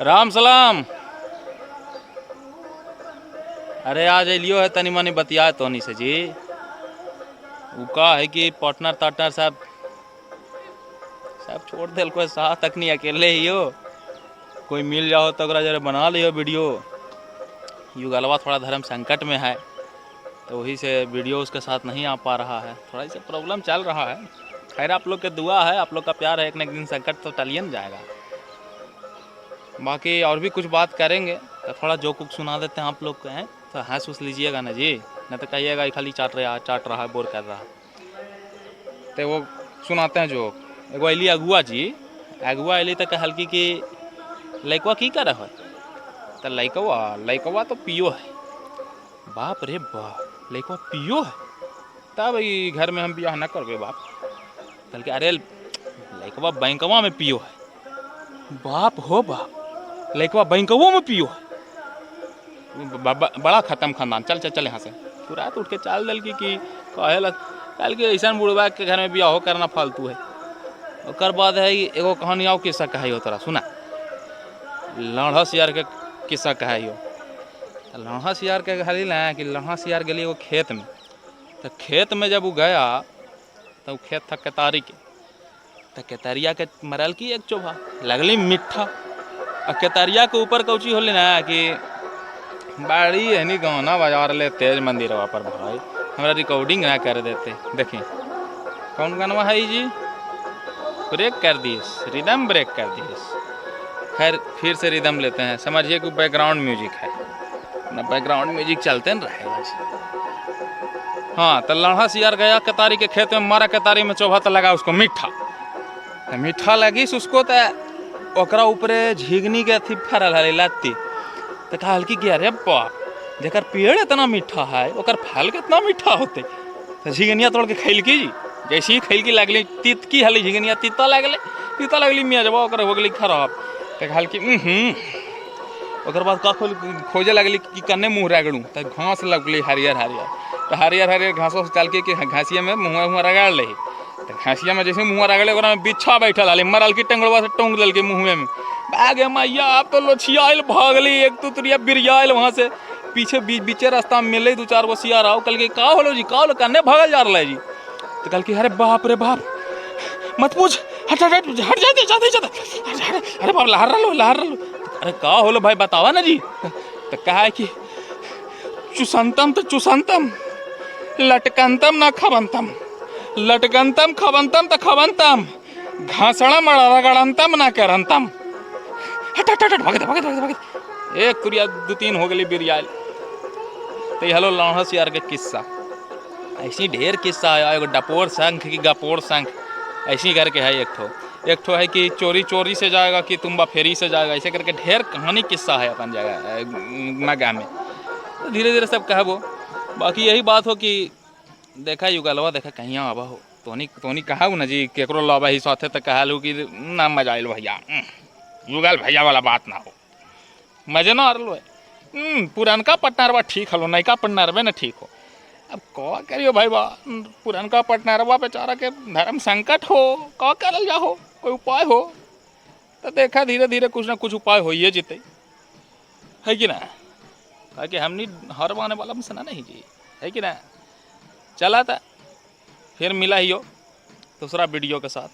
राम सलाम। अरे आज अलियो है तनी मनी बतिया तोनी से जी। उ का है कि पार्टनर तार्टनर सब सब छोड़ देल को साथ तक नहीं, अकेले ही हो। कोई मिल जाओ तो ओकरा जरा बना लियो वीडियो। युगलवा थोड़ा धर्म संकट में है तो वही से वीडियो उसके साथ नहीं आ पा रहा है, थोड़ा इसे प्रॉब्लम चल रहा है। खैर आप लोग के दुआ है, आप लोग का प्यार है, एक न एक दिन संकट तो टलिए न जाएगा। बाकी और भी कुछ बात करेंगे तो थोड़ा जोक उक सुना देते हैं आप लोग को, हैं तो हंस उस लीजिएगा ना जी, नहीं तो कहिएगा ये खाली चाट रहा है, बोर कर रहा है। तो वो सुनाते हैं जोक। एगो अली अगुआ जी, अगुआ अली तो कहलकी कि लड़कवा की कर है, तो लड़कवा लड़कवा तो पियो है। बाप रे बाप, लड़कवा पियो है, तब ई घर में हम बियाह न करबे बाप। कहलकै अरे लड़कवा बैंकवा में पियो है। बाप हो बाप, लड़कवा बैंकवो में पियो है, बड़ा खत्म खानदान, चल चल चल यहाँ से। तुरंत उठ के चाल दिल की कहे ला कहल कि ऐसा बुढ़वा के घर में बियाहो करना फालतू है। ओकर बाद है एगो कहानी आओ किस्सा कहे हो तोरा सुना, लढ़स यार के किस्सा कहे हो। लढ़स यार के कहली ना कि लढ़स यार गेली एगो खेत में, तो खेत में जब वो गया तो खेत था केतारी के, तो केतरिया के मरल की एक चोभा लगली मिठा, और केतरिया के ऊपर कौची होली ना कि बाड़ी एहनी गाना बजा रहे तेज मंदिर पर, भाई हमरा रिकॉर्डिंग ना कर देते। देखिए कौन गाना है जी, ब्रेक कर दिए, रिदम ब्रेक कर दिए। खैर फिर से रिदम लेते हैं, समझिए कि बैकग्राउंड म्यूजिक है ना, बैकग्राउंड म्यूजिक चलते न रहेगा। हाँ तो लढ़ा सियार गया केतारी के खेत में, मारा केतारी में चोभा तो लगा उसको मीठा, तो मीठा लगी उसको तो ओकरा ऊपरे झिगनी के अथी फरल है लत्ती। तो कहल कि अरे बाप, जेकर पेड़ इतना मीठा है ओकर फल कितना मीठा होते। तो झिगनिया तोड़ के खैलकी जी, जैसे ही खैलकी लगली तितकी हली झिगनिया, तीता लगले, तीता लगली मियाजवा ओकर हो गेली खराब। तो कहल कि ओकर बाद का खोजे लगली कि कन्ने मुँह रगड़ू, तो घास लगली हरियर हरियर, तो हरियर हरियर घासों से चल के कि घासिया में मुँह मुँह रगड़ ले। तो घासिया में जैसे मुँह रगड़े ओकरा में बिच्छा बैठल हले, मरल की टंगड़वा से टोंग दल मुँह में। भागे मैया आप तो लोछियाइल भागली, एक तुतरिया बिरियाइल वहाँ से पीछे बीचे रास्ता में मिले दू चार गो सियार आओ। कल के का होलो जी, का होलो, कन्ने भागल जा रहा है जी। तो कल की अरे बाप रे बाप मत पूछ, हट हट हट हट जाते जाते जाते, अरे अरे बाप लहर रहो लहर रहो। अरे का होलो भाई बतावा ना जी। तो कहा है कि चुसंतम तो चुसंतम, लटकंतम ना खबंतम, लटकंतम खबंतम तो खबंतम, घासड़ा मड़ा रगड़ंतम ना करंतम। हट हट हट भगत भगत भगत भगत, एक तुरिया दू तीन हो गई बिरियाल। तो हेलो लौहस यार के किस्सा, ऐसी ढेर किस्सा है। एगो डपोर शंख की गपोर शंख ऐसी करके है, एक ठो है कि चोरी चोरी से जाएगा कि तुम्बा फेरी से जाएगा, ऐसे करके ढेर कहानी किस्सा है अपन जगह मगा में। तो धीरे धीरे सब कहबो। बाकी यही बात हो कि देखा युगलवा देखा कहीं आवा हो तोनी तोनी कहा ना जी केकरो लावा ही साथे, तो कहलू कि ना मजा आइल भैया, युगल भैया वाला बात ना हो, मजे ना आ रहा है। पुरानका पटनारवा ठीक हलो, नयका पटनारवे ना ठीक हो। अब का करियो भाई बा, पुरानका पटनारवा बेचारा के धर्म संकट हो, का करल जाहो, कोई उपाय हो तो देखा धीरे धीरे कुछ ना कुछ उपाय हो ही जीते है कि ना। ताकि हमनी हर आने वाला मसना नहीं जी है कि ना। चला था फिर मिला ही हो दूसरा वीडियो के साथ।